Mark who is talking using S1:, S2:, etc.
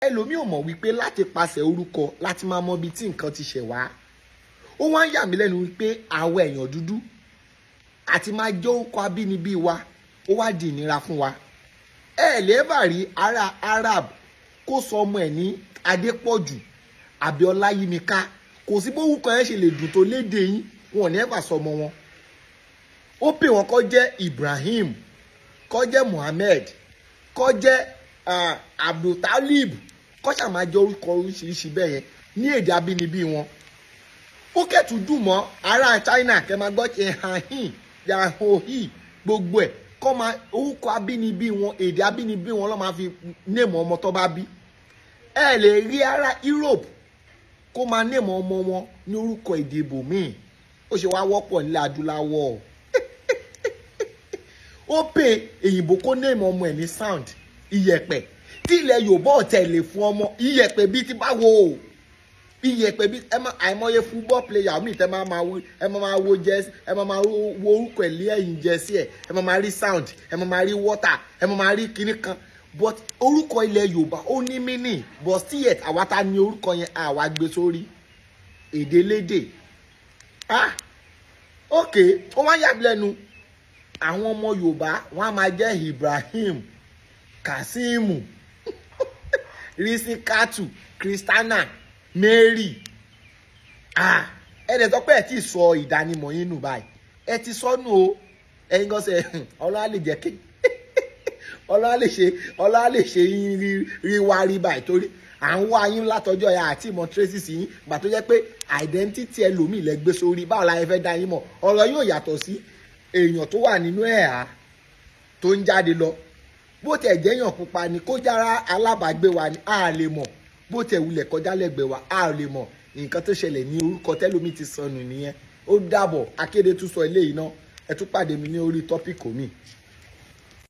S1: Ẹlòmíì ò mọ̀ wípé láti pasẹ̀ orúkọ láti máa mọ ibi tí nǹkan ti ṣẹ̀ wá. Ó wá ń yà mí lẹ́nu wípé àwọn èèyàn dúdú àti máa jẹ́ orúkọ abínibí wa, ó wá di ìnira fún wa. Ẹ lè ever rí ará Arab kó sọ ọmọ ẹ̀ ní Adépọ̀jù àbí Ọláyímiká. Kò sí bórúkọ yẹn ṣe lè dùn tó léde yín, wọn ò ní ever sọ ọmọ wọn. Ó pè wọ́n kó jẹ́ Ibrahim, kó jẹ́ Muhammed, kó jẹ́ Abdultalib, kó ṣáà máa jẹ́ orúkọ oríṣiríṣi bẹ́ẹ̀ yẹn ní èdè abínibí wọn. Ó kẹ̀tù dùn mọ́ ará China, kẹ́ máa gbọ́ ṣe hàn yahohi gbogbo ẹ̀, kọ́ máa orúkọ abínibí wọn, èdè abínibí wọn ló máa fi name ọmọ tó bá bí. Ẹ lè rí ará Europe kó máa name ọmọ wọn ní orúkọ èdè ibòmíì. Ó ṣe wá wọ́pọ̀ nílẹ̀ adúláwọ̀? Ó pè èyìnbó kó name ọmọ ẹ̀ ní sand, iyẹ̀pẹ̀, tí ilẹ̀ Yorùbá ọ̀tẹ̀ lè fún ọmọ iyẹ̀pẹ̀ bíi ti báwo o, iyẹ̀pẹ̀ bíi ẹ má. Àìmọye football player mi tẹ́ máa máa wo, ẹ máa máa wo jersey, ẹ máa máa wo orúkọ ẹ̀ lé ẹ̀yìn jersey ẹ̀, ẹ máa máa rí sand, ẹ máa máa rí water, ẹ máa máa rí kinní kan. But orúkọ ilẹ̀ Yorùbá, ó ní meaning, but still yet, àwa ta ní orúkọ yẹn, àwa gbé sórí èdè lédè. Ah, ok. Ó wá yà mí lẹ́nu, àwọn ọmọ Yorùbá, wọn á máa jẹ́ Ibrahim, Kasimu, Risikatu, Christiana, Mary. Ah, ẹ dẹ̀ sọ pé ẹ ti sọ ìdánimọ̀ yín nù báyìí. Ẹ ti sọnù o. Ẹ̀yin gan sẹ, Ọlọ́run lè jẹ́ kí Ọlọ́run lè ṣe, Ọlọ́run lè ṣe yín rí wá rí báyìí, torí à ń wá yín látọjọ́ yẹn àti ìmọ̀ traces yín gbà tó jẹ́ pé identity ẹlòmíì lẹ gbé sórí. Báwo la ẹ fẹ́ dá yín mọ̀? Ọ̀rọ̀ yóò yàtọ̀ sí èèyàn tó wà nínú ẹ̀há tó ń jáde lọ. Bó tẹ̀ jẹ́yàn pupa ni, kó jára alábàágbé wa ni, a lè mọ̀. Bó tẹ̀ wulẹ̀ kọjá lẹ́gbẹ̀ẹ́ wa, a lè mọ̀. Nǹkan tó ṣẹlẹ̀ ní orúkọ tẹ́lómi ti sọnù nìyẹn. Ó dàbọ̀. Akéde tún sọ eléyìí náà. Ẹ tún pàdé mi ní orí topic mi.